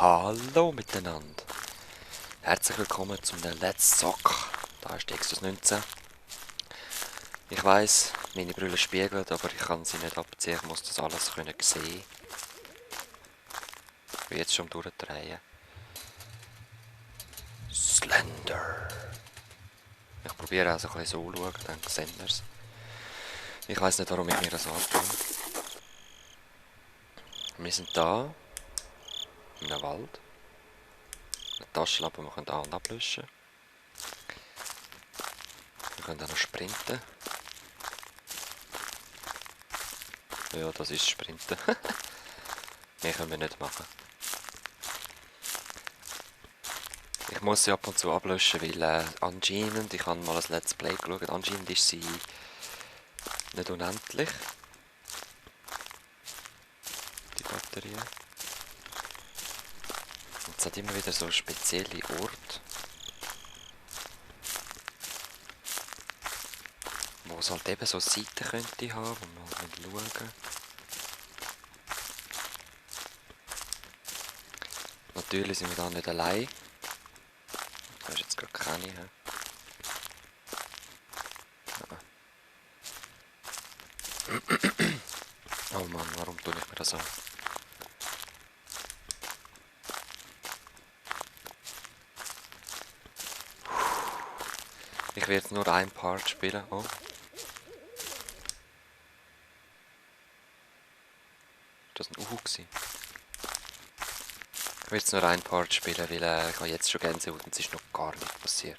Hallo miteinander. Herzlich willkommen zum Let's Zock. Da ist die Exodus 19. Ich weiss, meine Brille spiegeln, aber ich kann sie nicht abziehen. Ich muss das alles können sehen. Ich bin jetzt schon am Durchdrehen. Slender. Ich probiere also ein bisschen so zu schauen, dann sehen wir es. Ich weiss nicht, warum ich mir das antue. Wir sind da. In einem Wald. Eine Taschenlampe, wir können an- und ablöschen. Wir können auch noch sprinten. Ja, das ist Sprinten. Mehr können wir nicht machen. Ich muss sie ab und zu ablöschen, weil anscheinend, ich habe mal ein Let's Play geschaut, anscheinend ist sie nicht unendlich. Die Batterie. Und es hat immer wieder so spezielle Orte, wo es halt eben so Seiten könnte haben, wo man halt schauen kann. Natürlich sind wir da nicht allein. Da ist jetzt gar keine. He? Oh Mann, warum tue ich mir das an? Ich werde nur ein Part spielen. Oh. Ist das ein Uhu gewesen? Ich werde jetzt nur ein Part spielen, weil ich habe jetzt schon Gänsehaut und es ist noch gar nicht passiert.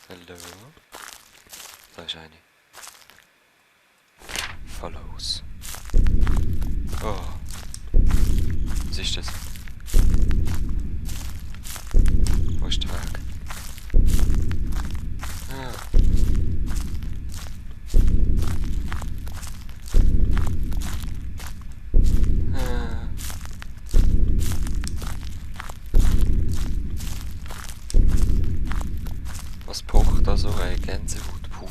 Hallo? Da ist eine. Follows. Oh. Was ist das? Wo ist der Weg? Ah. Ah. Was pocht da so? Gänsehaut pur.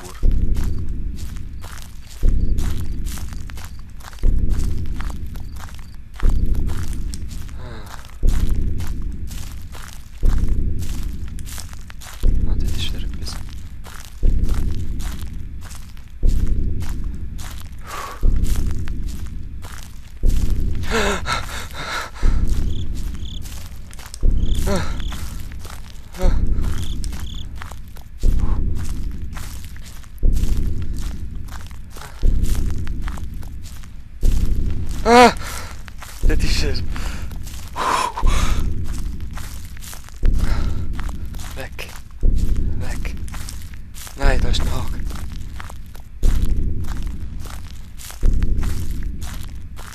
Ah! Das ist er. Weg. Weg. Nein, da ist ein Haken.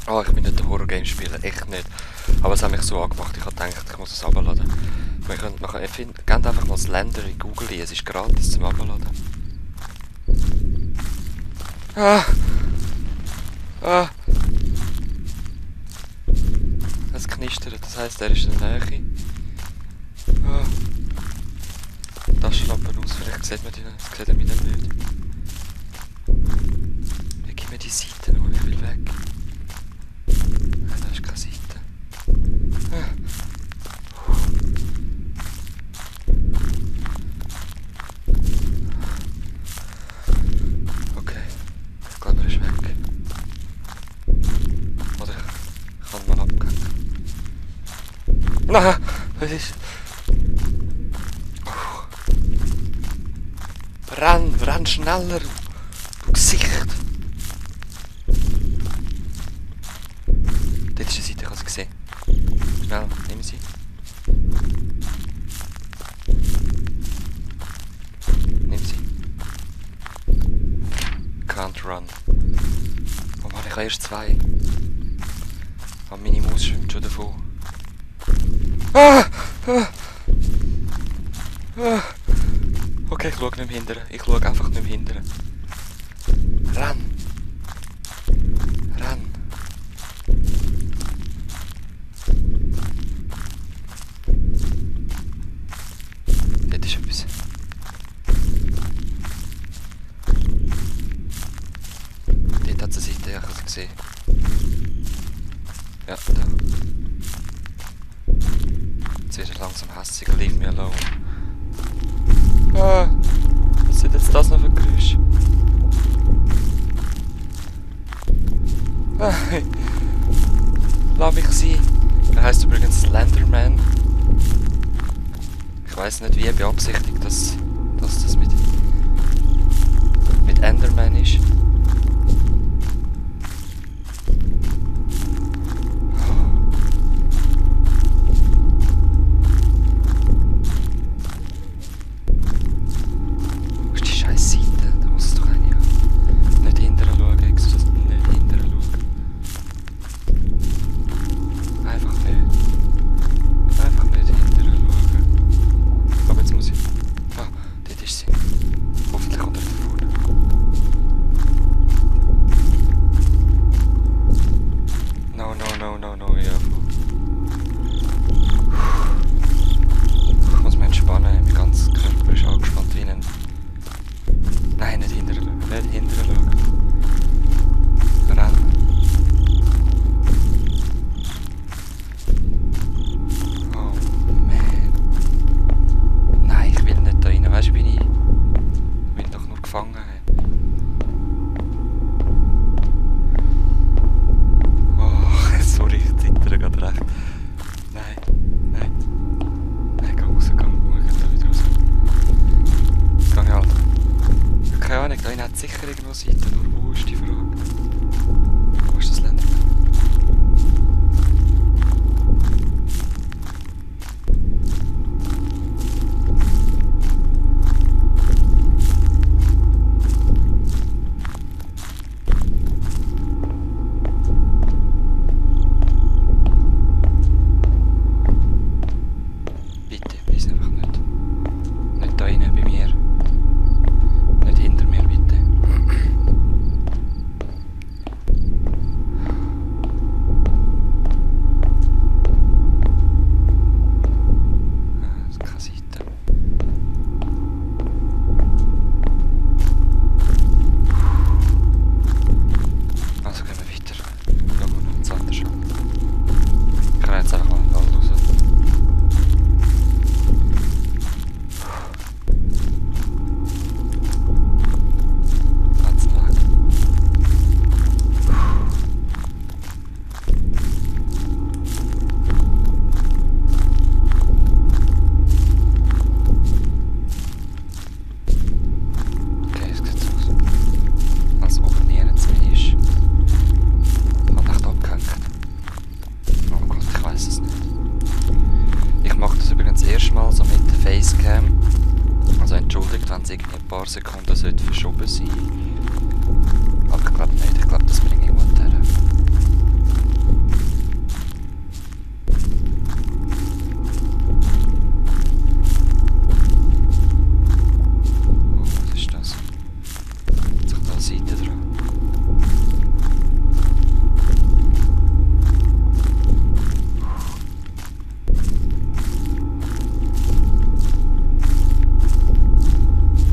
Oh, ich bin nicht der Horror-Game-Spieler. Echt nicht. Aber es hat mich so angemacht, ich habe gedacht, ich muss es runterladen. Wir können nachher gebt einfach mal Slender in Google ein. Es ist gratis zum Runterladen. Ah! Ah! Es knistert, das heisst, er ist in der Nähe. Ah. Taschenlampen aus, vielleicht sieht man die nicht, sieht er mich dann nicht. Ja, gib mir die Seite noch, ich will weg. Nein, da ist keine Seite. Ah. Okay, ich glaube, er ist weg. Oder ich kann mal abgehen. Nein, was ist... Renn schneller, du Gesicht! Dort ist die Seite, ich habe sie gesehen. Schnell, nimm sie. Nimm sie. Can't run. Oh Mann, ich habe erst zwei. Aber meine Maus schwimmt schon davon. Ah! Ah! Ah! Okay, ich schaue nicht mehr hindern. Ich schaue einfach nicht mehr hindern. Renn! Renn! Dort ist etwas. langsam hässig. Leave me alone. Ah, was sind jetzt das noch für Geräusche? Ah, lass mich sein. Er heisst übrigens Slenderman. Ich weiss nicht, wie beabsichtigt dass das mit Enderman ist. Wo ist die scheiß Seite? Da muss es doch eine haben. Nicht hinterher schauen, Exo, das nicht hinterher schauen. Einfach nicht. Einfach nicht hinterher schauen. Aber jetzt muss ich... Ah, dort ist sie. Hoffentlich kommt er da vorne. No, ja. Ich muss mich entspannen, mein ganzer Körper ist angespannt wie ein... Nein, nicht hinterher schauen, nicht hinterher schauen. Rennen. Oh man. Nein, ich will nicht da rein. Weißt du, ich bin doch nur gefangen. Oh, sorry, ich zittere gerade recht. Nein, geh raus, geh da wieder raus. Jetzt geh ich halt. Keine Ahnung, da hat es sicher irgendwo Seite, nur wo ist die Frage? Wo ist das Ländermann? Bitte, bist einfach nicht. Nicht da rein bei mir. Nicht hinter mir, bitte. Das ist keine Seite. Also gehen wir weiter. Schauen wir noch was anderes an. Ich kann jetzt einfach mal alle raus. Okay, es sieht so aus. Als ob nirgends mehr ist. Hat echt abgehängt. Oh Gott, ich weiss es nicht. Ich mache das übrigens erstmal so mit der Facecam. Also entschuldigt, wenn es irgendwie ein paar Sekunden sollte verschoben sein. Aber ich glaube nicht. Ich glaube, das bringt irgendwann her. Oh, was ist das? Hat sich da eine Seite dran?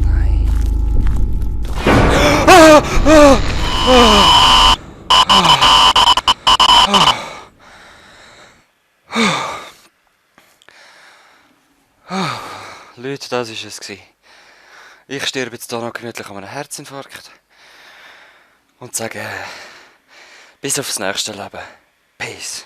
Nein. Leute, das war es. Ich sterbe jetzt hier noch gemütlich an einem Herzinfarkt. Und sage, bis aufs nächste Leben. Peace.